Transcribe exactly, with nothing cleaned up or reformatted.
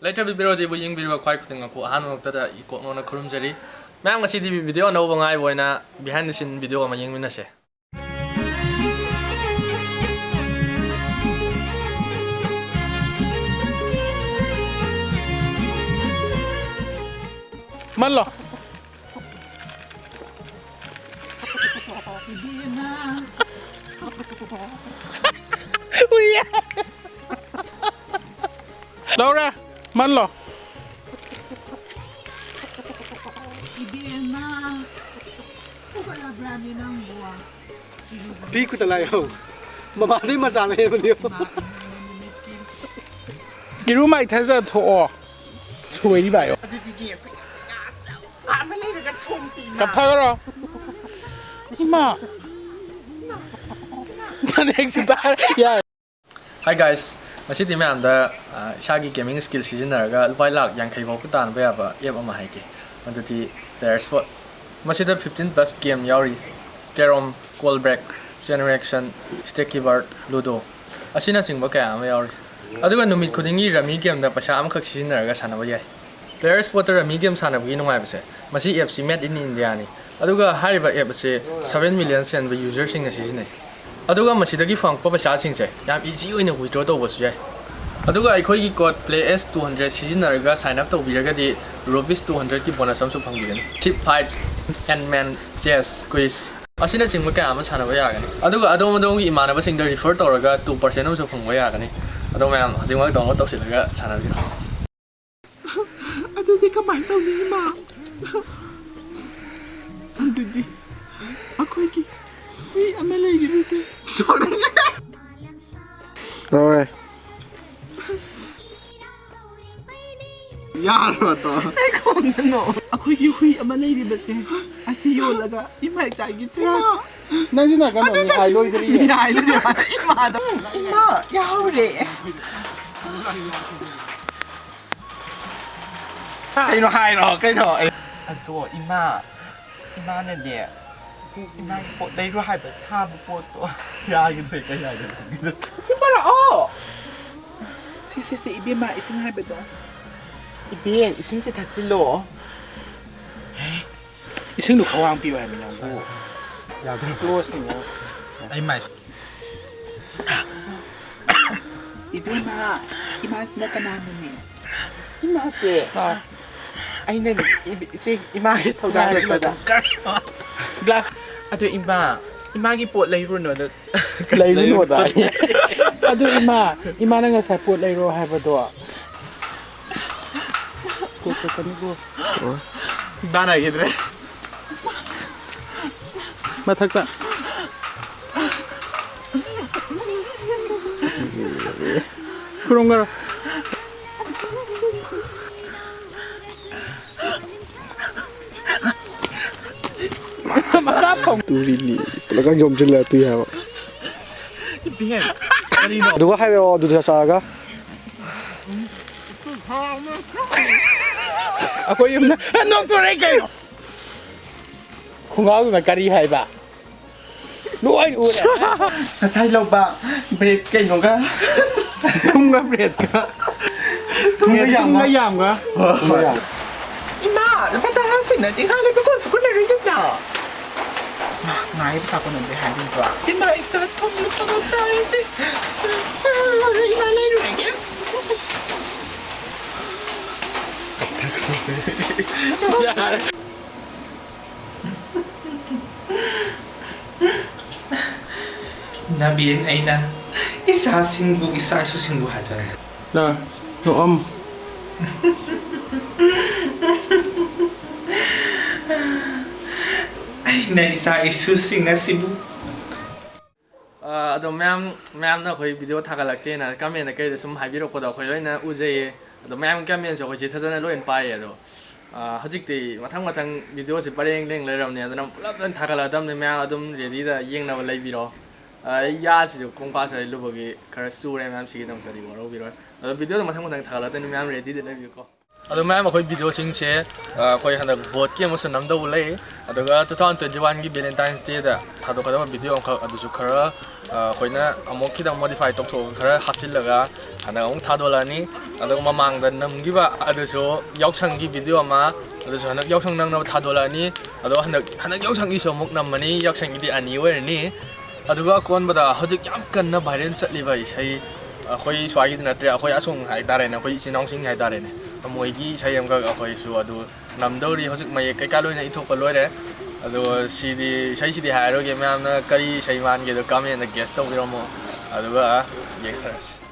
ꯂꯩꯊꯕꯤ ꯚꯤꯗꯤꯑꯣꯗꯤꯕꯨ ꯌꯦꯡꯕꯤꯔꯤꯕ ꯈ꯭ꯋꯥꯏ ꯈꯨꯗꯤꯡꯃꯛꯄꯨ ꯑꯍꯥꯟꯕꯃꯛꯇꯗ ꯏꯀꯣꯛꯅꯧꯅ ꯈꯨꯔꯨꯝꯖꯔꯤ꯫ ꯃꯌꯥꯝ, ꯉꯁꯤꯗꯤ ꯚꯤꯗꯤꯑꯣ ꯑꯅꯧꯕ ꯉꯥꯏꯕ ꯑꯣꯏꯅ behind the scene ꯚꯤꯗꯤꯑꯣ ꯑꯃ ꯌꯦꯡꯃꯤꯟꯅꯁꯦ꯫ ꯃꯜꯂꯣ꯫ ꯎꯏꯌꯦ꯫ ꯂꯧꯔꯦ꯫ ꯃꯜꯂꯣ꯫ ꯏꯕꯦꯝꯃ, ꯍꯧꯒꯠꯂꯕ꯭ꯔꯥꯅꯦ ꯅꯪꯕꯨ? ꯄꯤ ꯈꯨꯠꯇ ꯂꯥꯛꯑꯦ ꯍꯧ꯫ ꯃꯃꯥꯗꯩ ꯃꯆꯥꯅ ꯍꯦꯟꯕꯅꯦ꯫ ꯏꯔꯨ ꯃꯥꯏꯊꯖ ꯊꯣꯛꯑꯣ꯫ ꯁꯣꯏꯔꯤ ꯚꯥꯏꯌꯣ꯫ ꯑꯗꯨꯗꯤꯅꯦ, ꯑꯩꯈꯣꯏ ꯉꯥ ꯑꯆꯧꯕ ꯑꯃ ꯂꯩꯔꯒ ꯊꯣꯡꯁꯤ, ꯏꯃꯥ꯫ ꯀꯞꯊꯈ꯭ꯔꯣ꯫ ꯏꯃꯥ꯫ ꯐꯅꯦꯛꯁꯨ ꯇꯥꯔꯦ꯫ ꯌꯥꯏ꯫ Hi guys, ꯉꯁꯤꯗꯤ ꯃꯌꯥꯝꯗ, ꯑ, ꯏꯁꯥꯒꯤ gaming skill ꯁꯤꯖꯤꯟꯅꯔꯒ ꯂꯨꯄꯥ ꯂꯥꯛ ꯌꯥꯡꯈꯩ ꯐꯥꯎꯕ ꯇꯥꯟꯕ ꯌꯥꯕ app ꯑꯃ ꯍꯥꯏꯒꯦ꯫ ꯑꯗꯨꯗꯤ Player Spot꯫ ꯃꯁꯤꯗ fifteen plus game ꯌꯥꯎꯔꯤ꯫ Carrom, Call Break, Chain Reaction, Stakekeeper, Ludo ꯑꯁꯤꯅꯆꯤꯡꯕ ꯀꯌꯥ ꯑꯃ ꯌꯥꯎꯔꯤ꯫ ꯑꯗꯨꯒ ꯅꯨꯃꯤꯠ ꯈꯨꯗꯤꯡꯒꯤ Rummy gameꯗ ꯄꯩꯁꯥ ꯑꯃꯈꯛ ꯁꯤꯖꯤꯟꯅꯔꯒ ꯁꯥꯟꯅꯕ ꯌꯥꯏ꯫ Player Spotꯇ Rummy game ꯁꯥꯟꯅꯕꯒꯤ ꯅꯨꯡꯉꯥꯏꯕꯁꯦ, ꯃꯁꯤ appꯁꯤ made in Indiaꯅꯤ꯫ ꯑꯗꯨꯒ ꯍꯥꯏꯔꯤꯕ app ꯑꯁꯤ seven million ꯍꯦꯟꯕ userꯁꯤꯡꯅ ꯁꯤꯖꯤꯟꯅꯩ꯫ ꯑꯗꯨꯒ ꯃꯁꯤꯗꯒꯤ ꯐꯪꯉꯛꯄ ꯄꯩꯁꯥꯁꯤꯡꯁꯦ ꯌꯥꯝ easy ꯑꯣꯏꯅ withdraw ꯇꯧꯕꯁꯨ ꯌꯥꯏ꯫ ꯑꯗꯨꯒ ꯑꯩꯈꯣꯏꯒꯤ code PLAYS two hundred ꯁꯤꯖꯤꯟꯅꯔꯒ sign up ꯇꯧꯕꯤꯔꯒꯗꯤ rupees two hundredꯀꯤ bonus ꯑꯃꯁꯨ ꯐꯪꯕꯤꯒꯅꯤ꯫ Ship Fight, Ant-Man, Chess, Quiz ꯑꯁꯤꯅꯆꯤꯡꯕ ꯀꯌꯥ ꯑꯃ ꯁꯥꯟꯅꯕ ꯌꯥꯒꯅꯤ꯫ ꯑꯗꯨꯒ ꯑꯗꯣꯝ ꯑꯗꯣꯝꯒꯤ ꯏꯃꯥꯟꯅꯕꯁꯤꯡꯗ refer ꯇꯧꯔꯒ two percent ꯑꯃꯁꯨ ꯐꯪꯕ ꯌꯥꯒꯅꯤ꯫ ꯑꯗꯣ ꯃꯌꯥꯝ ꯍꯧꯖꯤꯛꯃꯛ download ꯇꯧꯁꯤꯜꯂꯒ ꯁꯥꯟꯅꯕꯤꯔꯣ꯫ ꯑꯗꯨꯗꯤ ꯀꯃꯥꯏꯅ ꯇꯧꯅꯤ, ꯏꯃꯥ? ꯑꯗꯨꯗꯤ ꯑꯩꯈꯣꯏꯒꯤ ꯍꯨꯏ ꯑꯃ ꯂꯩꯔꯤꯕꯁꯦ꯫ ꯂꯧꯔꯦ꯫ ꯌꯥꯔꯣ ꯇꯣ꯫ ꯑꯩꯈꯣꯏꯒꯤ ꯍꯨꯏ ꯑꯃ ꯂꯩꯔꯤꯕꯁꯦ ꯑꯁꯤ ꯌꯣꯜꯂꯒ ꯏꯃꯥ ꯏꯆꯥꯒꯤ ꯆꯔꯥ꯫ ꯅꯪꯁꯤꯅ ꯀꯩꯅꯣ, ꯃꯤ ꯍꯥꯏ ꯂꯣꯏꯗ꯭ꯔꯤꯌꯦ꯫ ꯃꯤ ꯍꯥꯏ ꯂꯣꯏꯗ꯭ꯔꯤ꯫ ꯏꯃꯥꯗ꯫ ꯏꯃꯥ ꯌꯥꯍꯧꯔꯦ꯫ ꯀꯩꯅꯣ ꯍꯥꯏꯔꯣ, ꯀꯩꯅꯣ? ꯑꯗꯣ ꯏꯃꯥ, ꯏꯃꯥꯅꯅꯦ, ꯏꯃꯥꯒꯤ ꯄꯣꯠ ꯂꯩꯔꯣ ꯍꯥꯏꯕ ꯊꯥꯕ ꯄꯣꯠꯇꯣ ꯌꯥꯈꯤꯗ꯭ꯔꯦ, ꯀꯩ ꯍꯥꯏꯗꯣꯏꯅꯣ ꯈꯪꯗꯦ꯫ ꯁꯤ ꯄꯥꯔꯛꯑꯣ꯫ ꯁꯤ, ꯁꯤ, ꯁꯤ, ꯏꯕꯦꯝꯃ, ꯏꯁꯤꯡ ꯍꯥꯏꯕꯗꯣ꯫ ꯏꯕꯦꯟ, ꯏꯁꯤꯡꯁꯦ ꯊꯛꯆꯤꯜꯂꯣ꯫ ꯏꯁꯤꯡꯗꯣ ꯈꯧꯔꯥꯡ ꯄꯤꯌꯨ ꯍꯥꯏꯕꯅꯤ ꯅꯪꯕꯨ꯫ ꯌꯥꯗ꯭ꯔꯕ? Close ꯅꯤꯉꯣ꯫ ꯑꯩ ꯃꯥꯏ꯫ ꯏꯕꯦꯝꯃ, ꯏꯃꯥꯁꯤꯅ ꯀꯅꯥꯅꯣꯅꯦ? ꯏꯃꯥꯁꯦ꯫ ꯑꯥ꯫ ꯑꯩꯅꯅꯦ, ꯏꯕ-, ꯏꯆꯦ, ꯏꯃꯥꯒꯤ ꯊꯧꯗꯥꯡ ꯉꯥꯏꯔꯦ, ꯂꯩꯇꯗ꯫ ꯀꯔꯤꯅꯣ? Glass꯫ ꯑꯗꯨ ꯏꯃꯥ, ꯏꯃꯥꯒꯤ ꯄꯣꯠ ꯂꯩꯔꯨꯅꯣꯗ꯫ ꯂꯩꯔꯨꯅꯣꯗ꯫ ꯑꯗꯨ ꯏꯃꯥ, ꯏꯃꯥꯅ ꯉꯁꯥꯏ ꯄꯣꯠ ꯂꯩꯔꯣ ꯍꯥꯏꯕꯗꯣ꯫ ꯀꯣꯛ ꯀꯛꯀꯅꯤꯀꯣ꯫ ꯇꯥꯟꯅꯈꯤꯗ꯭ꯔꯦ꯫ ꯃꯊꯛꯇ꯫ ꯈꯨꯔꯨꯝꯈꯔꯣ꯫ ꯃꯈꯥ ꯐꯝ꯫ ꯇꯨꯔꯤꯅꯤ꯫ ꯄꯨꯂꯞꯀ ꯌꯣꯝꯁꯤꯜꯂꯒ ꯇꯨꯏ ꯍꯥꯏꯕ꯫ ꯏꯕꯦꯟ, ꯀꯔꯤꯅꯣ? ꯑꯗꯨꯒ ꯍꯥꯏꯔꯛꯑꯣ, ꯑꯗꯨꯗ ꯆꯥꯔꯒ꯫ ꯑꯩꯈꯣꯏ ꯌꯨꯝꯗ ꯅꯣꯛꯇꯣꯔꯦ ꯀꯩꯅꯣ? ꯈꯣꯡꯒ꯭ꯔꯥꯎꯗꯨꯅ ꯀꯔꯤ ꯍꯥꯏꯕ? ꯂꯣꯏ ꯎꯔꯦ꯫ ꯉꯁꯥꯏ ꯂꯧꯕ bread ꯀꯩꯅꯣꯒ꯫ ꯊꯨꯝꯒ breadꯀ꯫ ꯊꯨꯝꯒ bread ꯊꯨꯝꯒ ꯌꯥꯝꯒ꯫ ꯌꯥꯝꯒ꯫ ꯍꯣꯏ, ꯍꯣꯏ꯫ ꯏꯃꯥ, ꯂꯨꯄꯥ ꯇꯔꯥ ꯁꯤꯟꯅꯗꯤ ꯉꯥ ꯂꯩꯕ ꯀꯣꯟꯁꯨ ꯀꯣꯟꯅꯔꯣꯏꯗꯅ꯫ ꯃꯥ, ꯉꯥꯒꯤ ꯄꯩꯁꯥ ꯀꯣꯟꯅꯗꯦ ꯍꯥꯏꯔꯤꯕ꯭ꯔꯣ? ꯏꯃꯥ, ꯏꯆꯥ ꯊꯣꯡꯕ ꯊꯣꯡꯕ ꯆꯥꯔꯤꯁꯦ꯫ ꯏꯃꯥ, ꯂꯩꯔꯨꯔꯒꯦ꯫ ꯌꯥꯔꯦ꯫ ꯅꯕꯦꯟ ꯑꯩꯅ ꯏꯆꯥꯁꯤꯡꯕꯨ, ꯏꯆꯥ ꯏꯁꯨꯁꯤꯡꯕꯨ ꯍꯥꯏꯗꯣꯔꯦ꯫ ꯅ-, ꯅꯣꯛꯑꯝ꯫ ꯑꯩꯅ ꯏꯆꯥ ꯏꯁꯨꯁꯤꯡ ꯑꯁꯤꯕꯨ꯫ ꯑꯥ, ꯑꯗꯣ ꯃꯌꯥꯝ, ꯃꯌꯥꯝꯅ ꯑꯩꯈꯣꯏ video ꯊꯥꯒꯠꯂꯛꯇꯦꯅ comment ꯀꯩꯗ ꯁꯨꯝ ꯍꯥꯏꯕꯤꯔꯛꯄꯗꯣ ꯑꯩꯈꯣꯏ ꯂꯣꯏꯅ ꯎꯖꯩꯌꯦ꯫ ꯑꯗꯣ ꯃꯌꯥꯝ commentꯁꯨ ꯑꯩꯈꯣꯏ ꯆꯤꯊꯗꯅ ꯂꯣꯏꯅ ꯄꯥꯏꯌꯦ꯫ ꯑꯗꯣ, ꯑꯥ, ꯍꯧꯖꯤꯛꯇꯤ ꯃꯊꯪ ꯃꯊꯪ videoꯁꯤ ꯄꯔꯦꯡ ꯂꯦꯡ ꯂꯩꯔꯕꯅꯦ꯫ ꯑꯗꯨꯅ ꯄꯨꯂꯞ ꯂꯣꯏꯅ ꯊꯥꯒꯠꯂꯛꯑꯗꯕꯅꯤ꯫ ꯃꯌꯥꯝ ꯑꯗꯨꯝ readyꯗ ꯌꯦꯡꯅꯕ ꯂꯩꯕꯤꯔꯣ꯫ ꯑꯥ, ꯑꯩ ꯌꯥꯁꯤꯁꯨ ꯈꯣꯡꯄꯥꯛꯁꯦ ꯍꯩꯂꯨꯕꯒꯤ ꯈꯔ ꯆꯨꯔꯦ꯫ ꯃꯌꯥꯝ ꯁꯤꯒꯤꯗꯃꯛꯇꯗꯤ ꯋꯥꯔꯧꯕꯤꯔꯣꯏ꯫ ꯑꯗꯣ videoꯗꯣ ꯃꯊꯪ ꯃꯊꯪ ꯊꯥꯒꯠꯂꯛꯇꯣꯏꯅꯤ꯫ ꯃꯌꯥꯝ readyꯗ ꯂꯩꯕꯤꯌꯨꯀꯣ꯫ ꯑꯗꯣ ꯃꯌꯥꯝ, ꯑꯩꯈꯣꯏ ꯚꯤꯗꯤꯑꯣꯁꯤꯡꯁꯦ, ꯑ, ꯑꯩꯈꯣꯏ ꯍꯟꯗꯛ ꯚꯣꯠꯀꯤ ꯑꯃꯁꯨ ꯅꯝꯗꯧꯕ ꯂꯩ꯫ ꯑꯗꯨꯒ two thousand twenty oneꯒꯤ Valentine's Dayꯗ ꯊꯥꯗꯣꯛꯀꯗꯕ ꯚꯤꯗꯤꯑꯣ ꯑꯃꯈꯛ, ꯑꯗꯨꯁꯨ ꯈꯔ, ꯑ, ꯑꯩꯈꯣꯏꯅ ꯑꯃꯨꯛ ꯈꯤꯇꯪ modify ꯇꯧꯊꯣꯛꯑꯒ ꯈꯔ ꯍꯥꯞꯆꯤꯜꯂꯒ ꯍꯟꯗꯛ ꯑꯃꯨꯛ ꯊꯥꯗꯣꯛꯂꯛꯑꯅꯤ꯫ ꯑꯗꯨꯒ ꯃꯃꯥꯡꯗ ꯅꯝꯈꯤꯕ ꯑꯗꯨꯁꯨ ꯌꯥꯎꯁꯪꯒꯤ ꯚꯤꯗꯤꯑꯣ ꯑꯃ, ꯑꯗꯨꯁꯨ ꯍꯟꯗꯛ ꯌꯥꯎꯁꯪ ꯅꯪꯅꯕ ꯊꯥꯗꯣꯛꯂꯛꯑꯅꯤ꯫ ꯑꯗꯣ ꯍꯟꯗꯛ, ꯍꯟꯗꯛ ꯌꯥꯎꯁꯪꯒꯤꯁꯨ ꯑꯃꯨꯛ ꯅꯝꯃꯅꯤ, ꯌꯥꯎꯁꯪꯒꯤꯗꯤ ꯑꯅꯤ ꯑꯣꯏꯔꯅꯤ꯫ ꯑꯗꯨꯒ ꯑꯀꯣꯟꯕꯗ ꯍꯧꯖꯤꯛ ꯌꯥꯝ ꯀꯟꯅ viral ꯆꯠꯂꯤꯕ ꯏꯁꯩ, ꯑꯩꯈꯣꯏ ꯁ꯭ꯋꯥꯏꯒꯤꯗꯤ ꯅꯠꯇ꯭ꯔꯦ, ꯑꯩꯈꯣꯏ ꯑꯁꯣꯝ ꯍꯥꯏꯇꯥꯔꯦꯅꯦ, ꯑꯩꯈꯣꯏ ꯏꯆꯤꯟ ꯏꯅꯥꯎꯁꯤꯡ ꯍꯥꯏꯇꯥꯔꯦꯅꯦ, ꯃꯣꯏꯒꯤ ꯏꯁꯩ ꯑꯃꯈꯛ ꯑꯩꯈꯣꯏꯁꯨ ꯑꯗꯨ ꯅꯝꯗꯧꯔꯤ꯫ ꯍꯧꯖꯤꯛ ꯃꯌꯦꯛ ꯀꯩꯀꯥ ꯂꯣꯏꯅ ꯏꯊꯣꯛꯄ ꯂꯣꯏꯔꯦ꯫ ꯑꯗꯣ ꯁꯤꯗꯤ, ꯏꯁꯩꯁꯤꯗꯤ ꯍꯥꯏꯔꯣꯏꯒꯦ, ꯃꯌꯥꯝꯅ ꯀꯔꯤ ꯏꯁꯩ ꯃꯥꯟꯒꯦꯗꯣ commentꯗ guess ꯇꯧꯕꯤꯔꯝꯃꯣ, ꯑꯗꯨꯒ ꯌꯦꯡꯊꯔꯁꯤ꯫